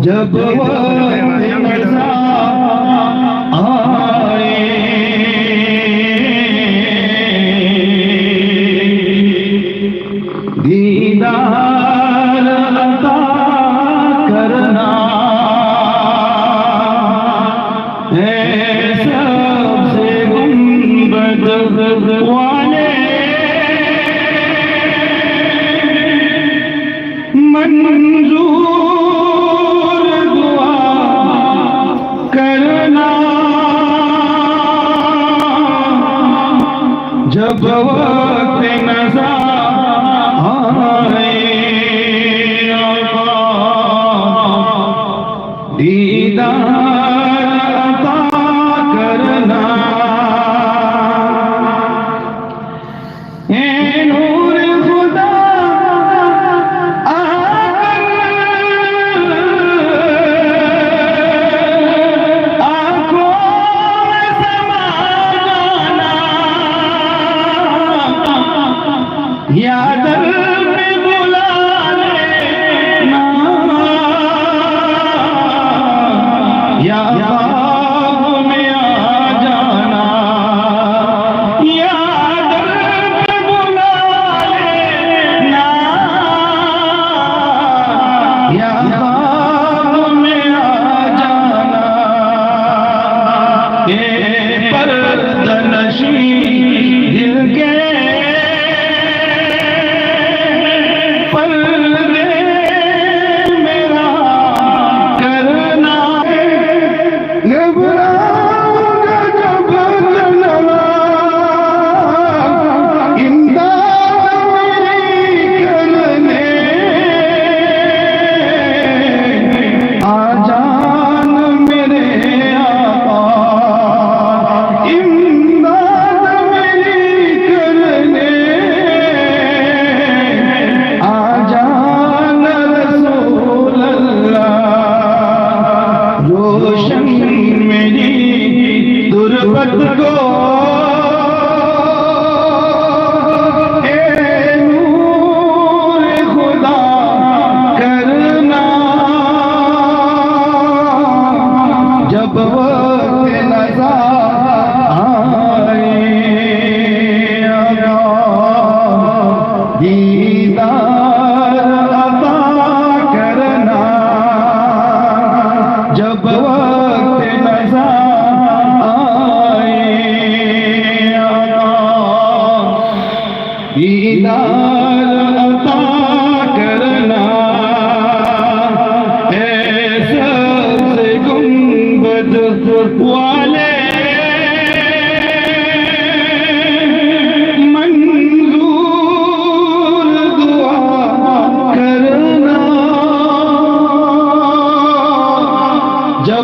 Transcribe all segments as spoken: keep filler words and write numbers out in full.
جب وقت نزا آئے، دیدار عطا کرنا، اے سبز گنبد والے، منظور دعا کرنا، جب وقت نزا آئے، آقا، دیدار عطا کرنا۔ اے نور خدا، آ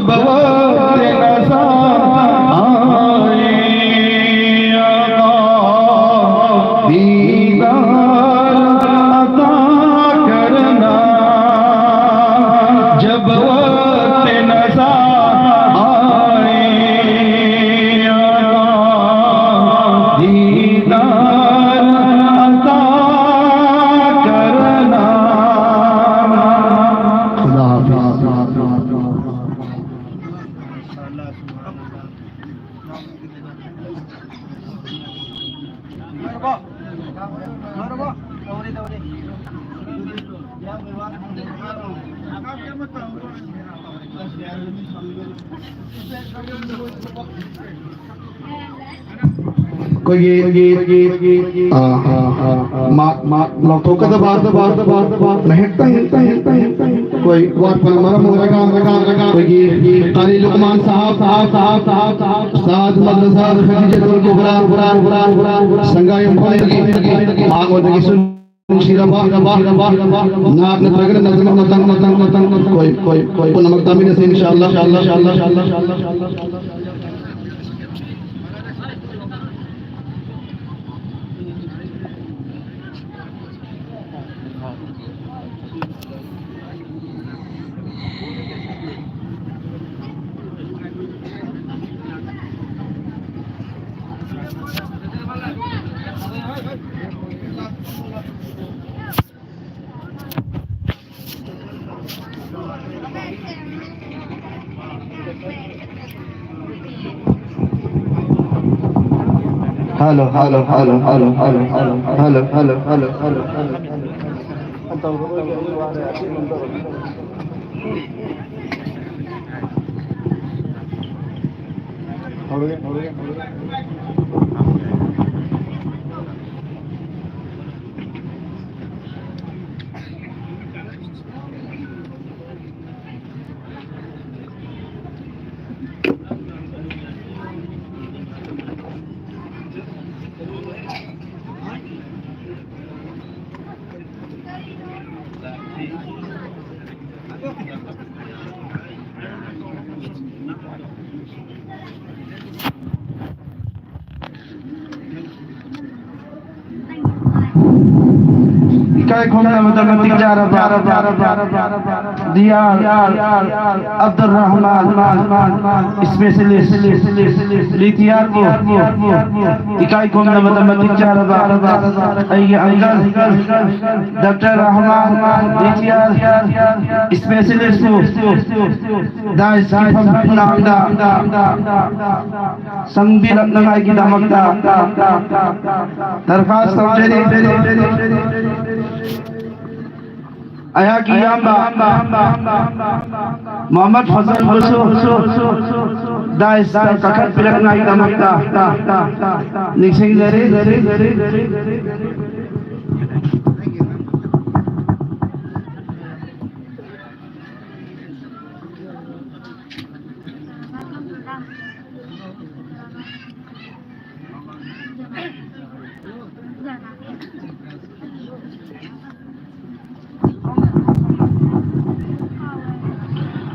وقت نظر آئے آقا، دیدار عطا کرنا۔ جب وقت نظر آئے آقا، دیدار عطا کرنا۔ خدا حافظ۔ ꯑꯩꯈꯣꯏꯒꯤ, ꯑꯩꯈꯣꯏꯒꯤ, ꯑꯩꯈꯣꯏꯒꯤ, ꯑꯥ, ꯑꯥ, ꯑꯥ, ꯑꯥ, ꯃꯥ, ꯃꯥ, ꯂꯥꯎꯊꯣꯛꯀꯗꯕ, ꯉꯥꯏꯍꯥꯛꯇꯪ, ꯉꯥꯏꯍꯥꯛꯇꯪ, ꯉꯥꯏꯍꯥꯛꯇꯪ, ꯉꯥꯏꯍꯥꯛꯇꯪ, ꯑꯩꯈꯣꯏ ꯋꯥꯠꯄꯅ ꯃꯔꯝ ꯑꯣꯏꯔꯒ, ꯑꯩꯈꯣꯏꯒꯤ ꯀꯥꯔꯤ ꯂꯨꯛꯃꯥꯟ ꯁꯥꯍꯕ, ꯁꯥꯍꯕ, ꯁꯥꯍꯕ, ꯁꯥꯍꯕ, ꯁꯥꯍꯕ, ꯎꯁꯇꯥꯗ ꯃꯗ꯭ꯔꯁꯥ ꯈꯗꯤꯖꯥꯇꯨꯜ ꯀꯨꯕ꯭ꯔꯥ, ꯀꯨꯕ꯭ꯔꯥ, ꯀꯨꯕ꯭ꯔꯥ, ꯀꯨꯕ꯭ꯔꯥ, ꯁꯪꯒꯥꯏꯌꯨꯝꯐꯝꯗꯒꯤ ꯃꯉꯣꯟꯗꯒꯤꯁꯨ ꯅꯨꯡꯁꯤꯔꯕ, ꯅꯥꯠ ꯅꯠꯇ꯭ꯔꯒꯅ ꯅꯖꯃ ꯑꯃꯇꯪ, ꯑꯃꯇꯪ, ꯑꯃꯇꯪ, ꯑꯩꯈꯣꯏ, ꯑꯩꯈꯣꯏ, ꯑꯩꯈꯣꯏ ꯄꯨꯝꯅꯃꯛ ꯇꯥꯃꯤꯟꯅꯁꯤ, ꯏꯟꯁꯥ ꯑꯜꯂꯥꯍ, ꯏꯟꯁꯥ ꯑꯜꯂꯥꯍ, ꯏꯟꯁꯥ ꯑꯜꯂꯥꯍ꯫ Hello, hello, hello, hello, hello, hello, hello, hello, hello, hello, hello, hello. ꯏꯀꯥꯏ ꯈꯨꯝꯅꯕꯗ ꯃꯇꯤꯛ ꯆꯥꯔꯕ ꯗꯤ ꯑꯥꯔ ꯑꯕꯗꯨꯜ ꯔꯍꯃꯥꯟ, ꯏꯁꯄꯦꯁꯤꯌꯦꯂꯤꯁ ꯂꯤꯇꯤꯌꯥꯔꯕꯨ ꯏꯀꯥꯏ ꯈꯨꯝꯅꯕꯗ ꯃꯇꯤꯛ ꯆꯥꯔꯕ ꯑꯩꯒꯤ ꯑꯪꯀꯜ ꯗꯥꯛꯇꯔ ꯔꯍꯃꯥꯟ, ꯂꯤꯇꯤꯌꯥꯔ ꯏꯁꯄꯦꯁꯤꯌꯦꯂꯤꯁꯄꯨ ꯗꯥꯏꯁꯀꯤ ꯐꯝꯐꯝ ꯅꯥꯝꯗ ꯆꯪꯕꯤꯔꯛꯅꯉꯥꯏꯒꯤꯗꯃꯛꯇ ꯗꯔꯈꯥꯁ ꯇꯧꯖꯔꯤ꯫ ꯑꯩꯍꯥꯛꯀꯤ ꯏꯌꯥꯝꯕ ꯃꯨꯍꯝꯃꯗ ꯐꯖꯜꯕꯨꯁꯨ ꯗꯥꯏꯁꯇ ꯀꯥꯈꯠꯄꯤꯔꯛꯅꯉꯥꯏꯒꯤꯗꯃꯛꯇ ꯅꯤꯡꯁꯤꯡꯖꯔꯤ꯫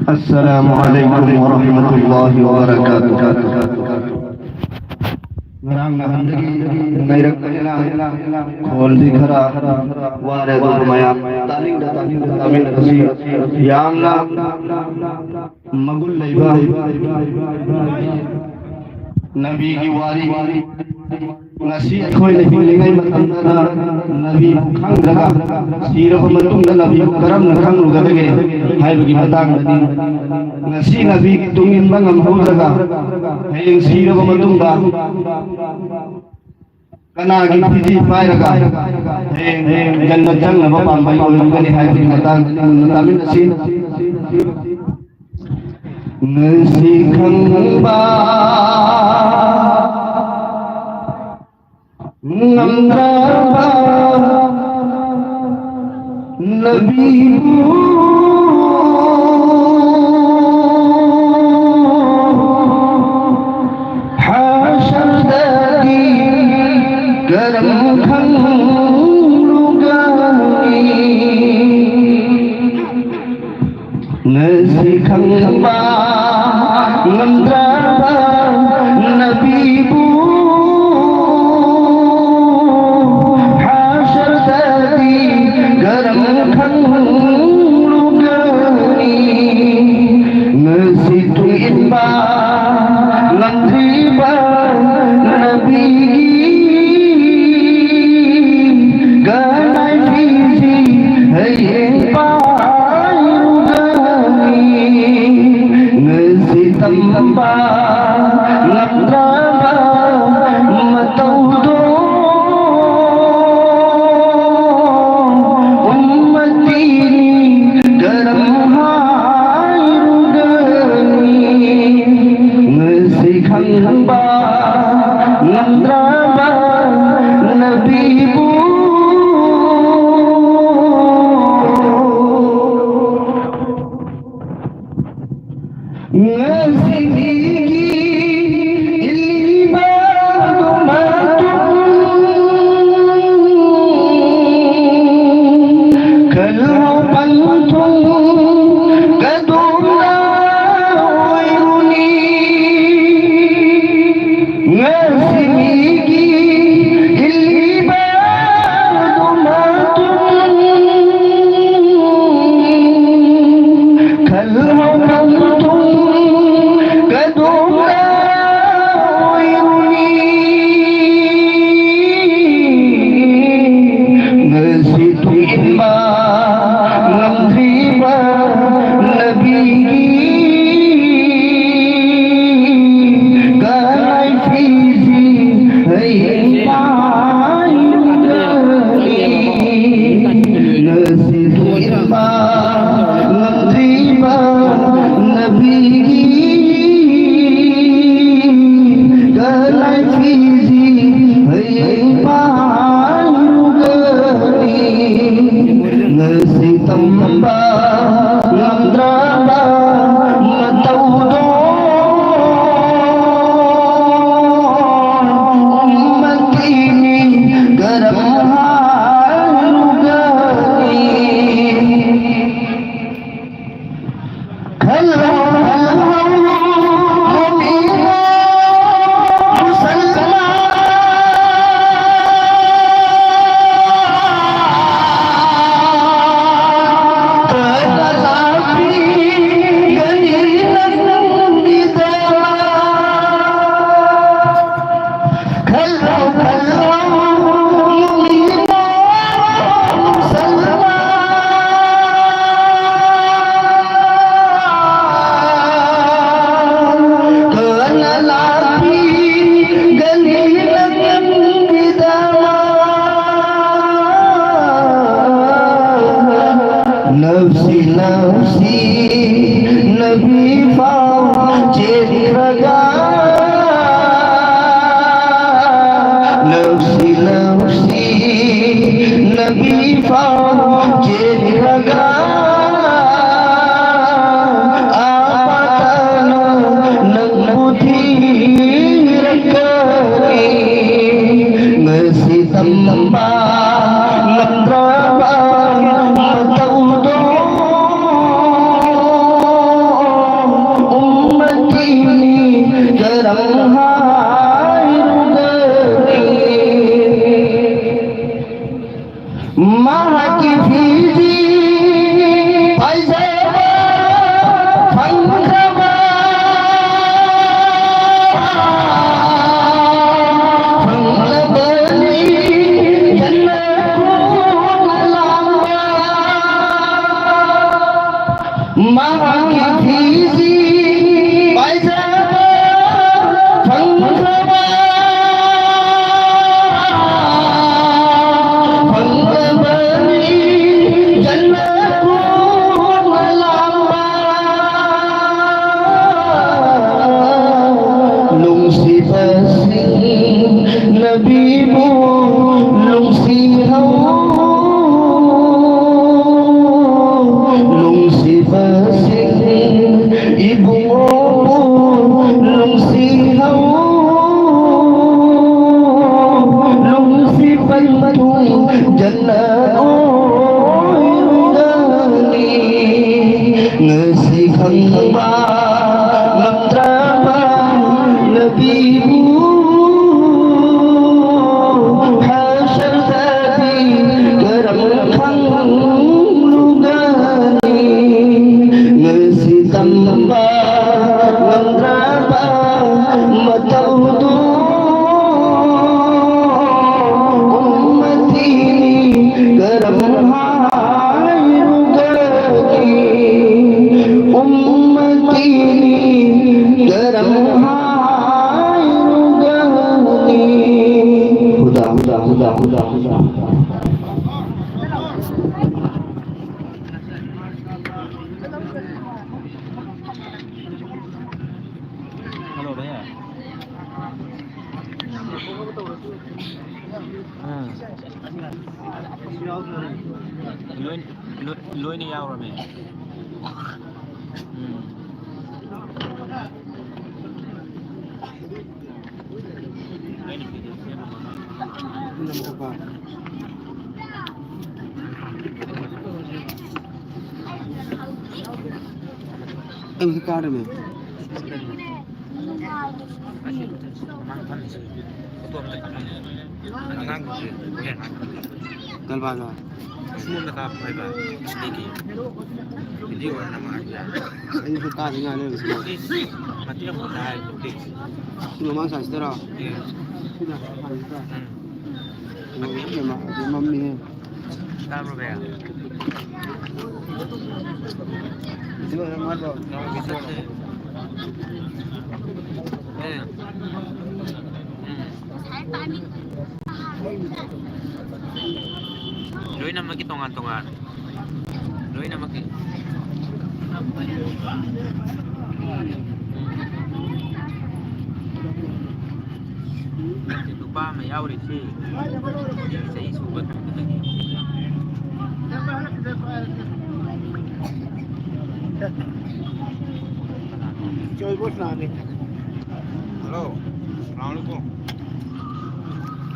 السلام عليكم ورحمة الله وبركاته. ꯉꯔꯥꯡ ꯅꯍꯥꯟꯗꯒꯤ ꯉꯥꯏꯔꯛꯄꯅꯤꯅ ꯈꯣꯟꯗꯤ ꯈꯔ ꯋꯥꯔꯦ, ꯑꯗꯨꯕꯨ ꯃꯌꯥꯝ ꯇꯥꯅꯤꯡꯗ ꯇꯥꯅꯤꯡꯗ ꯇꯥꯃꯤꯟꯅꯕꯁꯤ ꯌꯥꯝꯅ ꯃꯒꯨꯟ ꯂꯩꯕ ꯅꯕꯤꯒꯤ ꯋꯥꯔꯤ꯫ ꯉꯁꯤ ꯑꯩꯈꯣꯏꯅ ꯍꯤꯡꯂꯤꯉꯩ ꯃꯇꯝꯗ ꯅꯕꯤꯕꯨ ꯈꯪꯗ꯭ꯔꯒ ꯁꯤꯔꯕ ꯃꯇꯨꯡꯗ ꯅꯕꯤꯕꯨ ꯀꯔꯝꯅ ꯈꯪꯂꯨꯒꯗꯒꯦ ꯍꯥꯏꯕꯒꯤ ꯃꯇꯥꯡꯗꯅꯤ꯫ ꯉꯁꯤ ꯅꯕꯤꯒꯤ ꯇꯨꯡ ꯏꯟꯕ ꯉꯝꯍꯧꯗ꯭ꯔꯒ ꯍꯌꯦꯡ ꯁꯤꯔꯕ ꯃꯇꯨꯡꯗ ꯀꯅꯥꯒꯤ ꯐꯤꯖꯤ ꯄꯥꯏꯔꯒ ꯍꯌꯦꯡ ꯖꯟꯅꯠ ꯆꯪꯅꯕ ꯄꯥꯝꯕꯩ ꯑꯣꯏꯔꯝꯒꯅꯤ ꯍꯥꯏꯕꯒꯤ ꯃꯇꯥꯡꯗ ꯃꯨꯟꯅ ꯇꯥꯃꯤꯟꯅꯁꯤ꯫ ꯉꯁꯤ ꯈꯪꯕ ꯉꯝꯗ꯭ꯔꯕ ꯅꯕꯤꯕꯨ ꯍꯥꯁꯔꯗꯗꯤ ꯀꯔꯝ ꯈꯪꯂꯨꯒꯅꯤ? ꯉꯁꯤ ꯈꯪꯕ ꯉꯝꯗ꯭ꯔꯕ ꯅꯕꯤꯕꯨ ꯍꯥꯁꯔꯗꯗꯤ ꯀꯔꯝ ꯈꯪꯂꯨꯒꯅꯤ? ꯉꯁꯤ ꯇꯨꯡ ꯏꯟꯕ ꯉꯝꯗ꯭ꯔꯤꯕ ꯅꯕꯤꯒꯤ ꯒꯅꯥꯏ ꯐꯤꯖꯤ ꯍꯌꯦꯡ ꯄꯥꯏꯔꯨꯒꯅꯤ꯫ ꯉꯁꯤ ꯇꯝꯕ ꯉꯝꯗ꯭ꯔꯕ ꯃꯇꯧꯗꯣ ꯎꯝꯃꯇꯤꯅꯤ ꯀꯔꯝ ꯍꯥꯏꯔꯨꯒꯅꯤ? ꯉꯁꯤ ꯈꯪꯕ ꯉꯝꯗ꯭ꯔꯕ ꯅꯕꯤꯕꯨ ꯉꯁꯤꯗꯒꯤ ꯏꯜꯂꯤꯕ ꯃꯇꯨꯡ ꯈꯜꯍꯧ ꯄꯟꯊꯨꯡ ꯀꯗꯣꯝꯗ ꯑꯣꯏꯔꯨꯅꯤ? ꯉꯁꯤꯗꯒꯤ ꯏꯜꯂꯤꯕ ꯃꯇꯨꯡ ꯈꯜꯍꯧ ꯄꯟꯊꯨꯡ ꯀꯗꯣꯝꯗ ꯑꯣꯏꯔꯨꯅꯤ? ꯉꯁꯤ ꯇꯨꯡꯏꯟꯕ ꯉꯝꯗ꯭ꯔꯤꯕ ꯅꯕꯤꯒꯤ ꯒꯅꯥꯏ ꯐꯤꯖꯤ ꯍꯌꯦꯡ ꯄꯥꯏꯔꯨꯒꯅꯤ꯫ ꯉꯁꯤ ꯇꯨꯡꯏꯟꯕ ꯉꯝꯗ꯭ꯔꯤꯕ ꯅꯕꯤꯒꯤ ꯒꯅꯥꯏ ꯐꯤꯖꯤ ꯍꯌꯦꯡ ꯄꯥꯏꯔꯨꯒꯅꯤ꯫ ꯉꯁꯤ ꯇꯝꯕ ꯉꯝꯗ꯭ꯔꯕ ꯃꯇꯧꯗꯣ ꯎꯝꯃꯇꯤꯅꯤ ꯀꯔꯝ ꯍꯥꯏꯔꯨꯒꯅꯤ? ꯈꯜꯂꯣ ꯃꯨꯃꯤꯟ ꯃꯨꯁꯜꯃꯥꯟ ꯅꯨꯡꯁꯤ ꯅꯨꯡꯁꯤ ꯅꯕꯤ ꯐꯥꯎ ꯆꯦꯟꯈ꯭ꯔꯒ, ꯅꯨꯡꯁꯤ ꯅꯨꯡꯁꯤ ꯅꯕꯤ ꯐꯥꯎ ꯆꯦꯟꯈ꯭ꯔꯒ, ꯑꯥ ꯄꯥꯇꯥꯅ ꯅꯪꯕꯨ ꯊꯤꯔꯛꯀꯅꯤ꯫ ꯉꯁꯤ ꯇꯝꯕ ꯉꯝꯗ꯭ꯔꯕ ꯃꯇꯧꯗꯣ ꯎꯝꯃꯇꯤꯅꯤ ꯀꯔꯝ ꯍꯥꯏꯔꯨꯒꯅꯤ? ꯃꯍꯥꯛꯀꯤ ꯐꯤꯖꯤ ꯄꯥꯏꯖꯕ ꯐꯪꯈ꯭ꯔꯕ ꯐꯪꯂꯕꯅꯤ ꯖꯟꯅꯠ ꯈꯨꯅ ꯂꯥꯝꯕ꯫ ꯃꯍꯥꯛꯀꯤ ꯐꯤꯖꯤ ꯄꯥꯏꯖꯕ ꯐꯪꯈ꯭ꯔꯕ ꯐꯪꯂꯕꯅꯤ ꯖꯟꯅꯠ ꯈꯨꯅ ꯂꯥꯝꯕ꯫ ꯅꯨꯡꯁꯤꯕꯁꯤꯡ ꯅꯕꯤꯕꯨ ꯅꯨꯡꯁꯤꯍꯧ꯫ ꯅꯨꯡꯁꯤꯕꯁꯤꯡ ꯂꯣꯏ-, ꯂꯣꯏ-, ꯂꯣꯏꯅ ꯌꯥꯎꯔꯝꯃꯦ꯫ ꯎꯝ꯫ ꯑꯩ ꯃꯁꯤ ꯀꯥꯔꯝꯃꯦ꯫ ꯃꯃꯥꯡ ꯐꯝꯃꯤꯁꯦ ꯐꯣꯇꯣ ꯑꯝꯇ ꯀꯥꯞꯍꯜꯂꯣ꯫ ꯑꯉꯥꯡꯁꯤꯡꯁꯦ ꯍꯣꯔꯦꯟ ꯍꯥꯞꯈꯤꯒꯦ꯫ ꯀꯔꯕꯥꯔꯗ? ꯑꯁꯣꯝꯗ ꯀꯥꯞꯄꯣ ꯍꯥꯏꯕ꯫ ꯑꯁꯤꯗꯒꯤ꯫ ꯚꯤꯗꯤꯑꯣ ꯑꯣꯏꯅ ꯅꯝꯃꯛꯑꯁꯨ ꯌꯥꯏ꯫ ꯑꯩꯁꯨ ꯀꯥꯗ ꯉꯥꯏ ꯂꯩꯕꯁꯤꯕꯨ꯫ ꯄ꯭ꯂꯤꯖ, ꯃꯇꯦꯛ ꯑꯃ ꯈꯛꯇ ꯍꯥꯏꯌꯨ, ꯄ꯭ꯂꯤꯖ꯫ ꯁꯤ ꯃꯃꯥꯡ ꯁꯥꯏꯁꯇꯔꯣ? ꯎꯝ꯫ ꯁꯤꯗ ꯁꯥꯏꯁꯇꯔꯣ? ꯎꯝ꯫ ꯃꯇꯦꯛ ꯑꯃ꯫ ꯃꯝꯃꯤꯍꯦ꯫ ꯇꯥꯕ꯭ꯔꯣ ꯚꯩꯌꯥ? ꯚꯤꯗꯤꯑꯣ ꯅꯝꯃꯛꯑꯗ꯭ꯔꯣ? ꯅꯪ ꯚꯤꯗꯤꯑꯣ ꯅꯝꯃꯣ꯫ ꯑꯦ꯫ ꯎꯝ꯫ ꯂꯣꯏꯅꯃꯛꯀꯤ ꯇꯣꯉꯥꯟ ꯇꯣꯉꯥꯟ꯫ ꯂꯣꯏꯅꯃꯛꯀꯤ꯫ ꯅꯨꯄꯥ ꯑꯃ ꯌꯥꯎꯔꯤꯁꯤ ꯆꯍꯤ ꯁꯨꯕ ꯈꯛꯇꯗꯒꯤ꯫ ꯍꯜꯂꯣ, ꯁꯂꯥꯝ ꯑꯂꯩꯀꯨꯝ꯫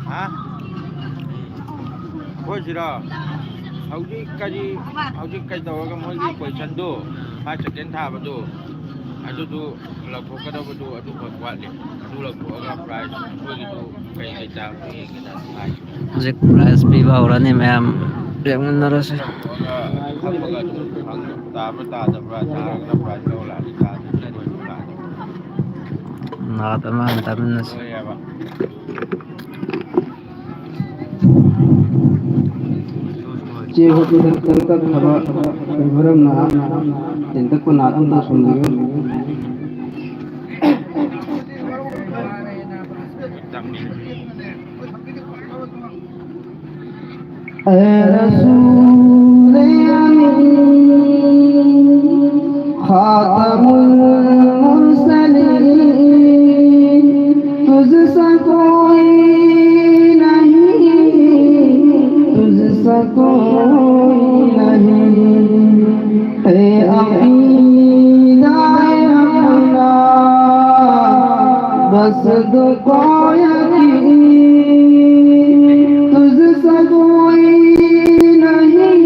ꯍꯥ? ꯑꯩꯈꯣꯏ ꯁꯤꯔꯣ? ꯍꯧꯖꯤꯛ ꯀꯔꯤ, ꯍꯧꯖꯤꯛ ꯀꯩꯗꯧꯔꯒ ꯃꯣꯏꯒꯤ ꯀꯣꯏꯁꯟꯗꯣ, ꯐꯥꯏꯚ ꯁꯦꯀꯦꯟ ꯊꯥꯕꯗꯣ, ꯑꯗꯨꯗꯨ ꯂꯧꯊꯣꯛꯀꯗꯕꯗꯨ ꯑꯗꯨꯈꯛ ꯋꯥꯠꯂꯤ꯫ ꯑꯗꯨ ꯂꯧꯊꯣꯛꯑꯒ ꯄ꯭ꯔꯥꯏꯖ ꯑꯩꯈꯣꯏꯒꯤꯗꯨ ꯀꯩ ꯀꯩ ꯇꯥꯕꯅꯣ ꯌꯦꯡꯒꯦꯅ ꯍꯥꯏ꯫ ꯍꯧꯖꯤꯛ ꯄ꯭ꯔꯥꯏꯖ ꯄꯤꯕ ꯍꯧꯔꯅꯤ ꯃꯌꯥꯝ, ꯌꯦꯡꯃꯤꯟꯅꯔꯁꯤ꯫ ꯂꯧꯊꯣꯛꯑꯒ ꯈꯪꯕꯒ ꯑꯗꯨꯝ ꯍꯪꯉꯣ꯫ ꯇꯥꯕ꯭ꯔꯥ ꯇꯥꯗꯕ꯭ꯔꯥ? ꯇꯥꯔꯒꯅ ꯄ꯭ꯔꯥꯏꯖ ꯂꯧꯔ ꯂꯥꯛꯑꯅꯤ, ꯇꯥꯗ꯭ꯔꯒꯅ ꯑꯩꯈꯣꯏ ꯑꯗꯨꯝ ꯂꯥꯛꯑꯅꯤ꯫ ꯅꯥꯗ ꯃꯥꯅ ꯇꯥꯃꯤꯟꯅꯁꯤ꯫ ꯂꯣꯏꯔꯦꯕ꯫ ꯆꯦ ꯍꯣꯞꯇꯤ ꯗꯥꯛꯇꯔ ꯀꯛꯈ꯭ꯔꯕ ꯀꯔꯤ ꯃꯔꯝꯅ? ꯇꯦꯟꯇꯛꯄ ꯅꯥꯠ ꯑꯝꯇ ꯁꯣꯟꯕꯤꯌꯨ꯫ اے رسول امین، خاتم المرسلین، تجھ سا کوئی نہیں، تجھ سا کوئی صدقوں کی، تجھ سا کوئی نہیں،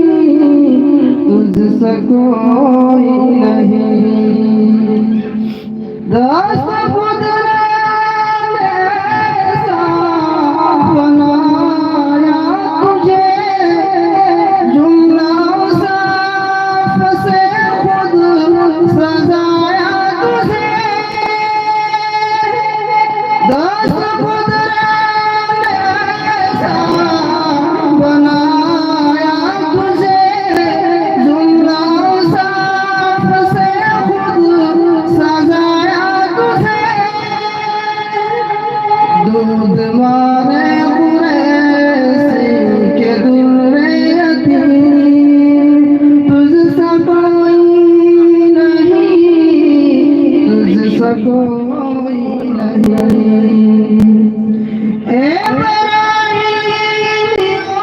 تجھ سا کوئی نہیں۔ دست قدرت نے ایسا بنایا تجھے، جملہ اوصاف سے خود سجایا تجھے۔ دست قدرت نے ایسا بنایا تجھے، جملہ اوصاف سے خود سجایا تجھے۔ دودمان قریشی کے در یتیم، تجھ سا کوئی نہیں، تجھ سا کوئی نہیں۔ اے ابراہیم، او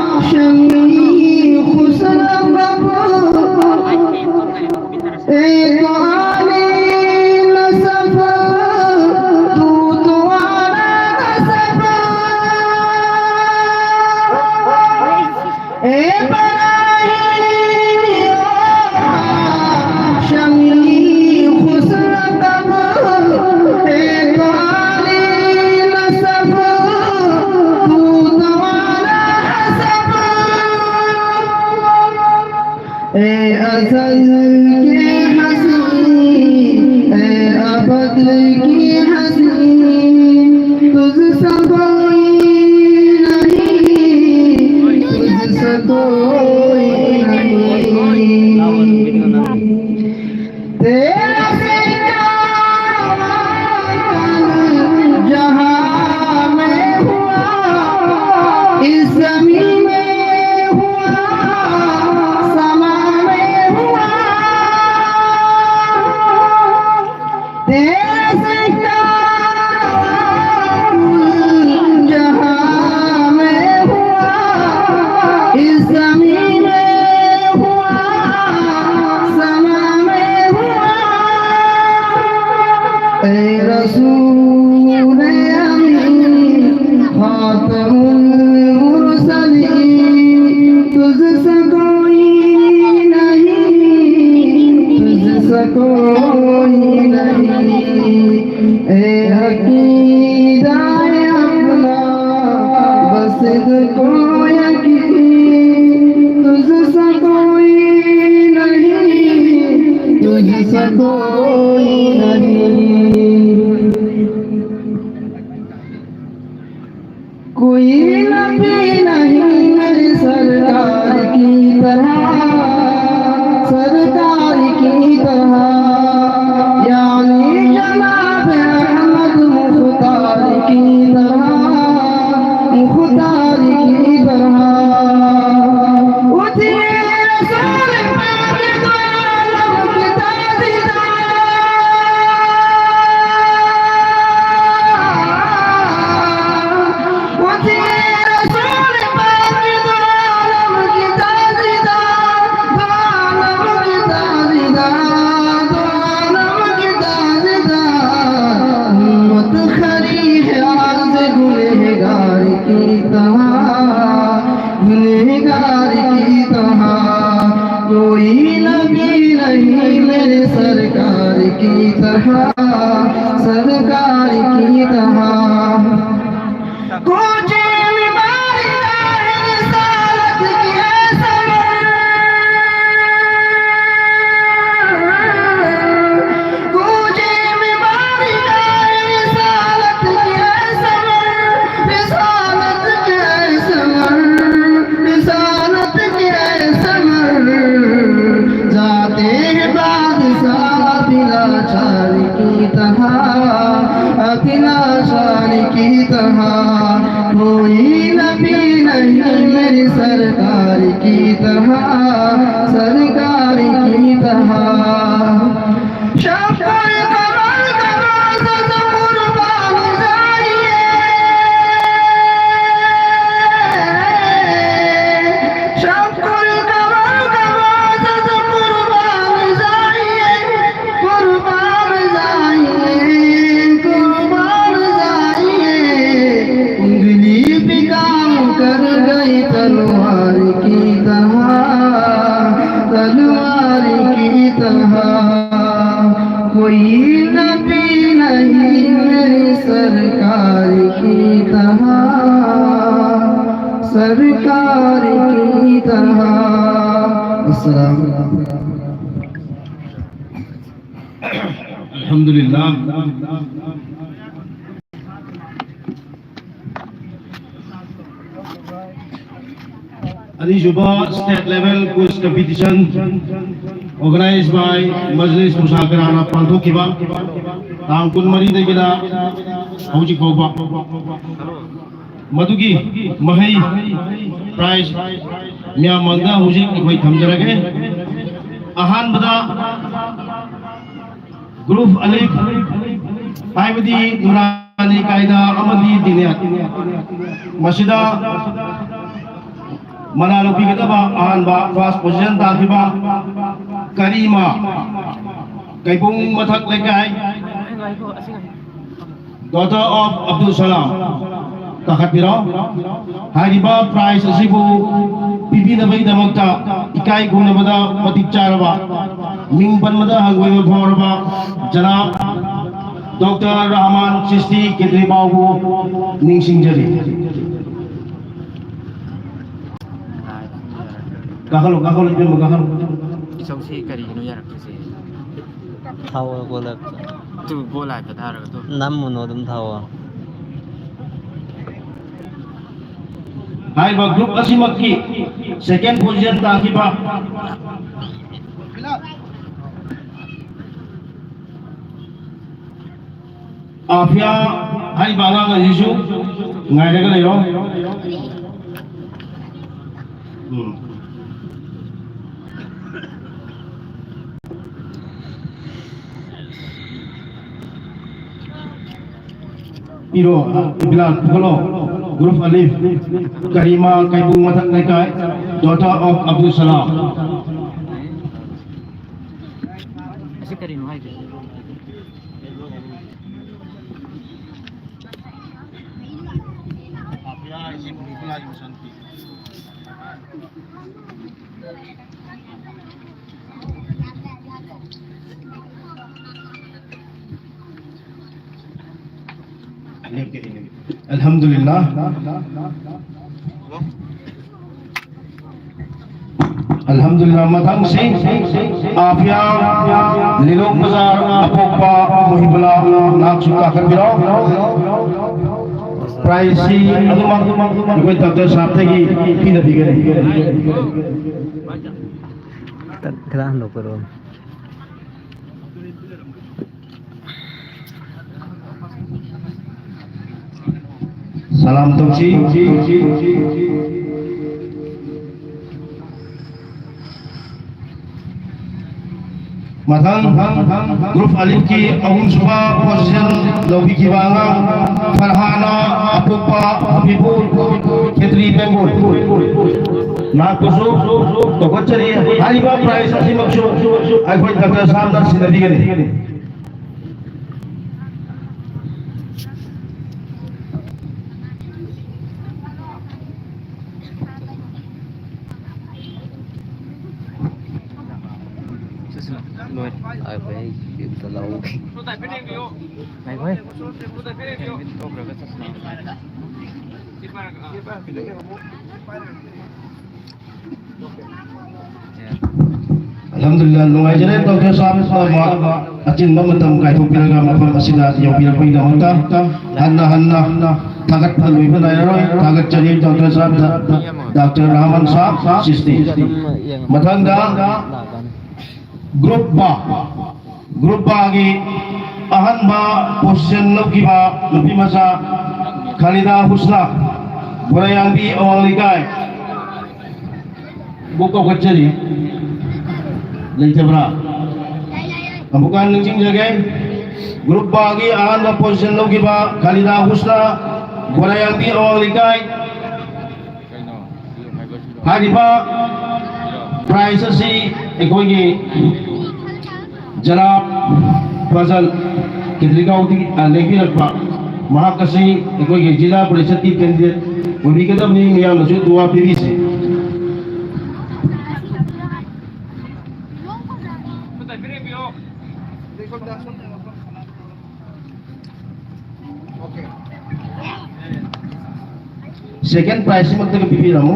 ہاشمی خوش لقب، اے تو عالی نسب، تو تو اعلیٰ نسب۔ اے ابراہیم، او ہاشمی خوش لقب، اے تو عالی نسب، تو تو اعلیٰ نسب۔ اے ازل کے ہستی، اے ابد کے ہستی، تجھ سا کوئی نہیں، تجھ سا کوئی نہیں۔ تیرا سایہ جہاں میں ہوا، اس زمین میں ہوا، سما میں ہوا۔ تیرا سایہ جہاں میں ہوا، اس زمین میں ہوا، سما میں ہوا۔ اے तुझसा कोई नहीं, तुझसा कोई नहीं, ए अकीदा अपना, बस तुझको यकीन, तुझसा कोई नहीं, तुझसा कोई नहीं। कोई नबी नहीं मेरे सरकार की तरह, सरकार की तरह, यानी जनाब अहमद मुख्तार की तरह, मुख्तार की तरह। उठिए रसूल पाक दो आलम के ताजदार। गुनहगार की तरह कोई नबी नहीं मेरे सरकार की तरह, सरकार की तरह। कोचे में बारिश है रिसालत की ऐ समर। कोचे में बारिश है रिसालत की ऐ समर। रिसालत की ऐ समर। रिसालत की ऐ समर। जाते हैं बादशाह अभिलाषा की तरह, अभिलाषा की तरह। कोई नबी नहीं मेरी सरकार की तरह, सरकार की तरह। शब और कमर का रोज़ा कुर्बान जाइए। शब और कमर का रोज़ा कुर्बान जाइए। कुर्बान जाइए, कुर्बान जाइए। उंगली पे काम कर गई तलवार की तरह, कोई नबी नहीं मेरी सरकार की तरह, सरकार की तरह। अस्सलाम। अल्हम्दुलिल्लाह। ꯑꯅꯤꯁꯨꯕ State Level Quiz Competition, organized by Majlis ꯃꯨꯁꯥꯐꯤꯔꯥꯅ ꯄꯥꯡꯊꯣꯛꯈꯤꯕ, ꯇꯥꯡ ꯀꯨꯟꯃꯔꯤꯗꯒꯤꯅ ꯍꯧꯖꯤꯛ ꯐꯥꯎꯕ꯫ ꯃꯗꯨꯒꯤ ꯃꯍꯩ, prize, ꯃꯌꯥꯝ ꯃꯥꯡꯗ ꯍꯧꯖꯤꯛ ꯑꯩꯈꯣꯏ ꯊꯝꯖꯔꯒꯦ꯫ ꯑꯍꯥꯟꯕꯗ Group ꯑꯂꯤꯐ, ꯍꯥꯏꯕꯗꯤ ꯅꯨꯔꯥꯅꯤ ꯀꯥꯏꯗꯥ ꯑꯃꯗꯤ ꯗꯤꯅꯦꯠ꯫ ꯃꯁꯤꯗ ꯃꯅꯥ ꯂꯧꯕꯤꯒꯗꯕ ꯑꯍꯥꯟꯕ first position ꯇꯥꯈꯤꯕ ꯀꯔꯤꯃ, ꯀꯩꯕꯨꯡ ꯃꯊꯛ ꯂꯩꯀꯥꯏ, daughter of Abdul Salam꯫ ꯀꯥꯈꯠꯄꯤꯔꯣ꯫ ꯍꯥꯏꯔꯤꯕ prize ꯑꯁꯤꯕꯨ ꯄꯤꯕꯤꯅꯕꯒꯤꯗꯃꯛꯇ ꯏꯀꯥꯏ ꯈꯨꯝꯅꯕꯗ ꯃꯇꯤꯛ ꯆꯥꯔꯕ, ꯃꯤꯡ ꯄꯟꯕꯗ ꯍꯪꯒꯣꯏꯕ ꯐꯥꯎꯔꯕ ꯖꯅꯥꯕ ꯗꯣꯛꯇꯔ ꯔꯍꯃꯥꯟ ꯆꯤꯁꯇꯤ ꯀꯦꯗ꯭ꯔꯤꯕꯥꯎꯕꯨ ꯅꯤꯡꯁꯤꯡꯖꯔꯤ꯫ ꯀꯥꯈꯠꯂꯣ, ꯀꯥꯈꯠꯂꯣ, ꯏꯕꯦꯝꯃ, ꯀꯥꯈꯠꯂꯣ꯫ ꯏꯁꯧꯁꯤ ꯀꯔꯤꯒꯤꯅꯣ ꯌꯥꯔꯛꯇ꯭ꯔꯤꯁꯦ? ꯊꯥꯎ ꯒꯣ ꯂꯥꯏꯐꯇ꯫ ꯇꯨ ꯒꯣ ꯂꯥꯏꯐꯇ ꯊꯥꯔꯒ ꯇꯨ꯫ ꯅꯝꯃꯨꯅꯣ, ꯑꯗꯨꯝ ꯊꯥꯎꯑꯣ꯫ ꯍꯥꯏꯔꯤꯕ group ꯑꯁꯤꯃꯛꯀꯤ second position ꯇꯥꯈꯤꯕ ꯑꯥꯐꯤꯌꯥ ꯍꯥꯏꯔꯤꯕ ꯑꯉꯥꯡ ꯑꯁꯤꯁꯨ ꯉꯥꯏꯔꯒ ꯂꯩꯔꯣ꯫ ꯎꯝ꯫ ꯄꯤꯔꯣ, ꯕꯤꯂꯥꯜ, ꯄꯨꯈꯠꯂꯣ꯫ Group ꯑꯂꯤꯐ, ꯀꯔꯤꯃ, ꯀꯩꯕꯨꯡ ꯃꯊꯛ ꯂꯩꯀꯥꯏ, daughter of Abdul Salam꯫ ꯑꯁꯤ ꯀꯔꯤꯅꯣ ꯍꯥꯏꯁꯦ? ꯑꯜꯍꯝꯗꯨꯂꯤꯜꯂꯥ꯫ ꯑꯜꯍꯝꯗꯨꯂꯤꯜꯂꯥ꯫ ꯃꯊꯪꯁꯤ ꯑꯥꯐꯤꯌꯥ ꯂꯤꯂꯣꯡ ꯕꯖꯥꯔ ꯑꯄꯣꯛꯄ ꯃꯨꯍꯤꯕꯨꯂꯥ, ꯅꯍꯥꯛꯁꯨ ꯀꯥꯈꯠꯄꯤꯔꯣ꯫ ꯄ꯭ꯔꯥꯏꯖꯁꯤ ꯑꯗꯨꯃꯛ ꯑꯩꯈꯣꯏ ꯗꯥꯛꯇꯔ ꯁꯥꯍꯕꯇꯒꯤ ꯄꯤꯅꯕꯤꯒꯅꯤ꯫ ꯈꯤꯇꯪ ꯍꯟꯗꯣꯛꯄꯤꯔꯛꯑꯣ꯫ ꯁꯂꯥꯝ ꯇꯧꯁꯤ꯫ ꯃꯊꯪ ꯒ꯭ꯔꯨꯞ ꯑꯂꯤꯐꯀꯤ ꯑꯍꯨꯝꯁꯨꯕ ꯄꯣꯖꯤꯁꯟ ꯂꯧꯕꯤꯈꯤꯕ ꯑꯉꯥꯡ ꯐꯔꯍꯥꯅ ꯑꯄꯣꯛꯄ ꯍꯕꯤꯕꯨꯔ, ꯈꯦꯇ꯭ꯔꯤ ꯕꯦꯡꯒꯨꯜ꯫ ꯅꯍꯥꯛꯄꯨꯁꯨ ꯇꯧꯒꯠꯆꯔꯤ꯫ ꯍꯥꯏꯔꯤꯕ ꯄ꯭ꯔꯥꯏꯖ ꯑꯁꯤꯃꯛꯁꯨ ꯑꯩꯈꯣꯏ ꯗꯥꯛꯇꯔ ꯁꯥꯍꯕꯅ ꯁꯤꯟꯅꯕꯤꯒꯅꯤ꯫ ꯂꯣꯏ꯫ ꯉꯥꯏꯈꯣꯍꯦ, ꯑꯝꯇ ꯂꯧ꯫ ꯉꯥꯏꯈꯣꯍꯦ꯫ ꯑꯜꯍꯝꯗꯨꯂꯤꯜꯂꯥ, ꯅꯨꯡꯉꯥꯏꯖꯔꯦ ꯗꯥꯛꯇꯔ ꯁꯥꯍꯕ, ꯑꯆꯤꯟꯕ ꯃꯇꯝ ꯀꯥꯏꯊꯣꯛꯄꯤꯔꯒ ꯃꯐꯝ ꯑꯁꯤꯗ ꯌꯧꯕꯤꯔꯛꯄꯒꯤꯗꯃꯛꯇ꯫ ꯍꯟꯅ ꯍꯟꯅ ꯊꯥꯒꯠꯄ ꯂꯣꯏꯕ ꯅꯥꯏꯔꯔꯣꯏ꯫ ꯊꯥꯒꯠꯆꯔꯤ ꯗꯥꯛꯇꯔ ꯁꯥꯍꯕꯗ, ꯗꯥꯛꯇꯔ ꯔꯍꯃꯟ ꯁꯥꯍꯕ ꯆꯤꯁꯇꯤ꯫ ꯃꯊꯪꯗ ꯒ꯭ꯔꯨꯞ ꯕꯥ, ꯒ꯭ꯔꯨꯞ ꯕꯥꯒꯤ ꯑꯍꯥꯟꯕ ꯄꯣꯖꯤꯁꯟ ꯂꯧꯈꯤꯕ ꯅꯨꯄꯤ ꯃꯆꯥ ꯈꯥꯂꯤꯗꯥ ꯍꯨꯁꯅꯥ, ꯕꯣꯔꯥꯌꯥꯡꯕꯤ ꯑꯋꯥꯡ ꯂꯩꯀꯥꯏ꯫ ꯕꯨ ꯀꯧꯈꯠꯆꯔꯤ꯫ ꯂꯩꯇꯕ꯭ꯔꯥ? ꯑꯃꯨꯛꯀ ꯍꯟꯅ ꯅꯤꯡꯁꯤꯡꯖꯒꯦ꯫ ꯒ꯭ꯔꯨꯞ ꯕꯥꯒꯤ ꯑꯍꯥꯟꯕ ꯄꯣꯖꯤꯁꯟ ꯂꯧꯈꯤꯕ ꯈꯥꯂꯤꯗꯥ ꯍꯨꯁꯅꯥ, ꯕꯣꯔꯥꯌꯥꯡꯕꯤ ꯑꯋꯥꯡ ꯂꯩꯀꯥꯏ꯫ ꯍꯥꯏꯔꯤꯕ ꯄ꯭ꯔꯥꯏꯖ ꯑꯁꯤ ꯑꯩꯈꯣꯏꯒꯤ ꯖꯅꯥꯕ ꯐꯖꯜ ꯀꯦꯗ꯭ꯔꯤꯒꯥꯎꯗꯒꯤ, ꯑ, ꯂꯦꯡꯕꯤꯔꯛꯄ꯫ ꯃꯍꯥꯛ ꯑꯁꯤ ꯑꯩꯈꯣꯏꯒꯤ ꯖꯤꯂꯥ ꯄꯔꯤꯁꯠꯀꯤ ꯀꯦꯟꯗꯤꯗꯦꯠ ꯑꯣꯏꯕꯤꯒꯗꯕꯅꯤ꯫ ꯃꯤꯌꯥꯝꯅꯁꯨ ꯗꯨꯋꯥ ꯄꯤꯕꯤꯁꯤ꯫ Second prize ꯁꯤꯃꯛꯇꯒ ꯄꯤꯕꯤꯔꯝꯃꯨ꯫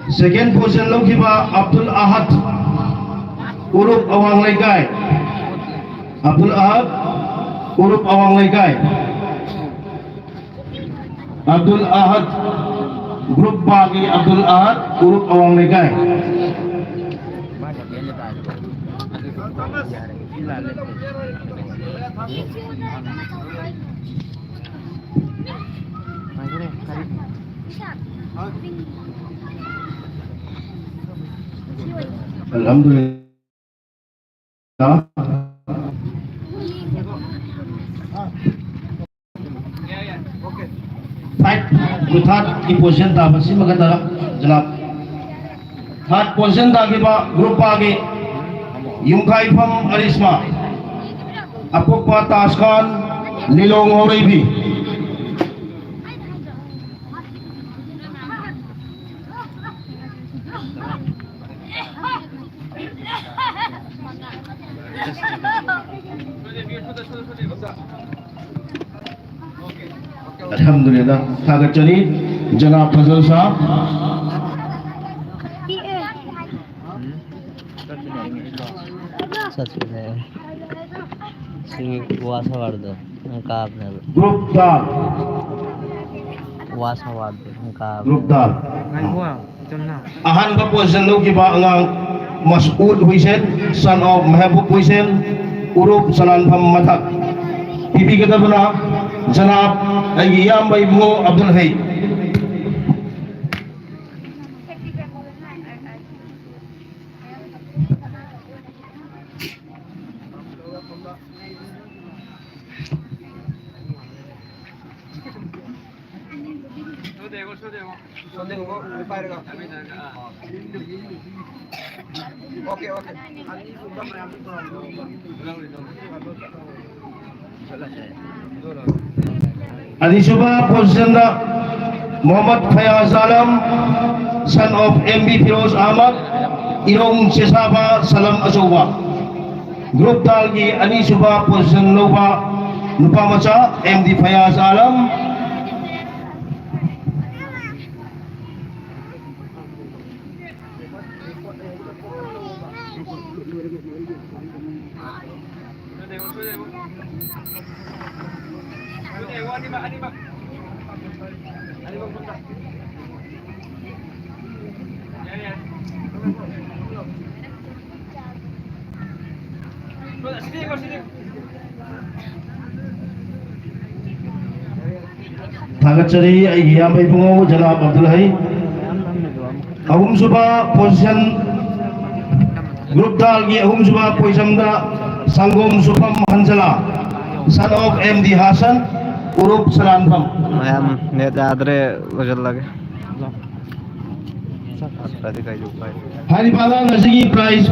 Second position ꯂꯧꯈꯤꯕ ꯑꯕꯗꯨꯜ ꯑꯍꯗ, ꯎꯔꯨꯞ ꯑꯋꯥꯡ ꯂꯩꯀꯥꯏ꯫ ꯑꯕꯗꯨꯜ ꯑꯍꯗ, ꯎꯔꯨꯞ ꯑꯋꯥꯡ ꯂꯩꯀꯥꯏ꯫ ꯑꯕꯗꯨꯜ ꯑꯍꯗ, group ꯕꯥꯒꯤ ꯑꯕꯗꯨꯜ ꯑꯍꯗ, ꯎꯔꯨꯞ ꯑꯋꯥꯡ ꯂꯩꯀꯥꯏ꯫ ꯑꯜꯍꯝꯗꯨꯂꯤꯜꯂꯥꯍ꯫ Five ꯒꯤ third ꯒꯤ position ꯇꯥꯕ ꯁꯤꯃꯒ ꯇꯥꯔꯝ, ꯖꯅꯥꯕ꯫ Third position ꯇꯥꯈꯤꯕ group ꯕꯥꯒꯤ ꯌꯨꯝꯈꯥꯏꯐꯝ ꯑꯔꯤꯁꯃꯥ, ꯑꯄꯣꯛꯄ ꯇꯥꯖ ꯈꯥꯟ, ꯂꯤꯂꯣꯡ ꯍꯧꯔꯩꯕꯤ꯫ ꯑꯜꯍꯝꯗꯨꯂꯤꯜꯂꯥꯍ, ꯊꯥꯒꯠꯆꯔꯤ ꯖꯅꯥꯕ ꯐꯖꯜ ꯁꯥꯍꯕ꯫ ꯆꯠꯄꯅꯦ꯫ ꯁꯤ ꯋꯥ ꯁꯋꯥꯔꯗꯣ ꯅꯪ ꯀꯥꯕꯅꯦꯕ꯫ Group ꯗꯥꯜ꯫ ꯋꯥ ꯁꯋꯥꯔꯗꯣ ꯅꯪ ꯀꯥꯕꯅꯦ꯫ Group ꯗꯥꯜ꯫ ꯉꯥꯏꯈꯣ꯫ ꯑꯍꯥꯟꯕ position ꯂꯧꯈꯤꯕ ꯑꯉꯥꯡ ꯃꯁꯎꯗ ꯍꯨꯏꯁꯦꯟ, son of ꯃꯦꯍꯕꯨꯕ ꯍꯨꯏꯁꯦꯟ, ꯎꯔꯨꯞ ꯁꯂꯥꯟꯐꯝ ꯃꯊꯛ꯫ ꯄꯤꯕꯤꯒꯗꯕꯅ ꯖꯅꯥꯕ ꯑꯩꯒꯤ ꯏꯌꯥꯝꯕ ꯏꯕꯨꯡꯉꯣ ꯑꯕꯗꯨꯜ ꯍꯩ꯫ ꯑꯅꯤꯁꯨꯕ position ꯗ Mohammad Fayaz Alam, son of M B Firoz Ahmad, Irong Chesaba ꯁꯂꯝ ꯑꯆꯧꯕ꯫ Group ꯗꯥꯜꯒꯤ ꯑꯅꯤꯁꯨꯕ position ꯂꯧꯕ ꯅꯨꯄꯥ ꯃꯆꯥ ꯑꯦꯝ ꯗꯤ ꯐꯌꯥꯖ ꯑꯥꯂꯝ꯫ ꯊꯥꯒꯠꯆꯔꯤ ꯑꯩꯒꯤ ꯏꯌꯥꯝꯕ ꯏꯕꯨꯡꯉꯣ ꯖꯅꯥꯕ ꯑꯕꯗꯨꯜ ꯍꯩ꯫ ꯑꯍꯨꯝꯁꯨꯕ position, group ꯗꯥꯜꯒꯤ ꯑꯍꯨꯝꯁꯨꯕ position ꯗ Sangom Suphum Hanzala, son of M D Hasan, Urup ꯁꯂꯥꯟꯐꯝ꯫ ꯃꯌꯥꯝ net ꯌꯥꯗ꯭ꯔꯦ, ꯂꯣꯏꯁꯤꯜꯂꯒꯦ꯫ ꯅꯠꯇ꯭ꯔꯗꯤ ꯀꯩꯗꯤ ꯎꯄꯥꯏ ꯂꯩ? ꯍꯥꯏꯔꯤꯕ ꯑꯉꯥꯡ ꯑꯁꯤꯒꯤ prize